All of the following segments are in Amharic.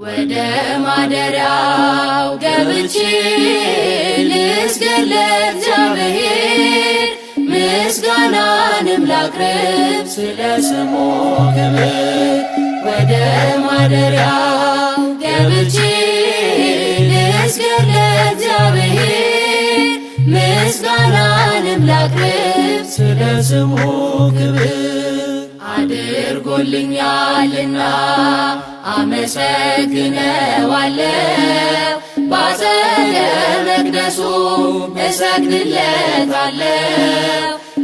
ወደ ማደሪያው ገብቼ ልስገድ ለእግዚአብሔር፣ ምስጋናንም ላቅርብ ስለ ስሙ ክብር። ወደ ማደሪያው ገብቼ ልስገድ ለእግዚአብሔር፣ ምስጋናንም ላቅርብ ስለ ስሙ ክብር። አድርጎልኛልና አመሰግነዋለሁ፣ ባጸደ መቅደሱ እሰግድለታለሁ።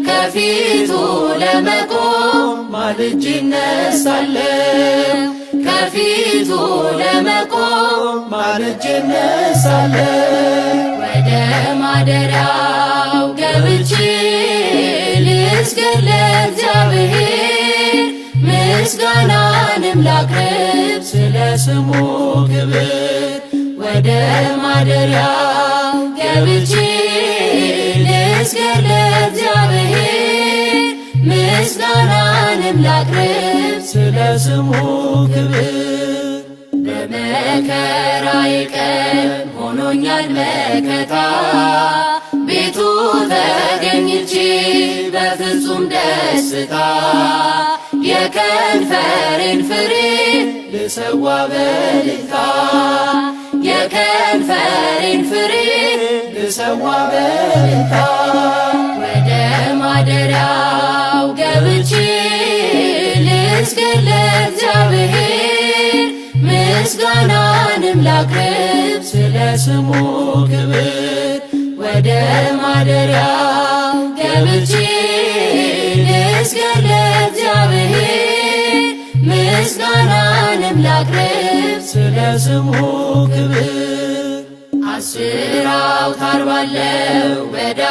ከፊቱ ለመቆም ማልጄ እነሳለሁ፣ ከፊቱ ለመቆም ማልጄ እነሳለሁ። ወደ ማደሪያው ገብቼ ልስገድ ለእግዚአብሔር፣ ምስጋናንም ላቅርብ ስለ ስሙ ክብር። ወደ ማደሪያው ገብቼ ልስገድ ለእግዚአብሔር፣ ምስጋናንም ላቅርብ ስለ ስሙ ክብር። በመከራዬ ቀን ሆኖኛል መከታ፣ ቤቱ ተገኝቼ በፍጹም ደስታ የከንፈሬን ፍሬ ልሰዋ በእልልታ፣ የከንፈሬን ፍሬ ልሰዋ በእልልታ። ወደ ማደሪያው ገብቼ ልስገድ ለእግዚአብሔር፣ ምስጋናንም ላቅርብ ስለ ስሙ ክብር። ወደ ማደሪያው ገብቼ ልስገድ ለእግዚአብሔር፣ ምስጋናንም ላቅርብ ስለ ስሙ ክብር። 10 አውታር ባለው በዳ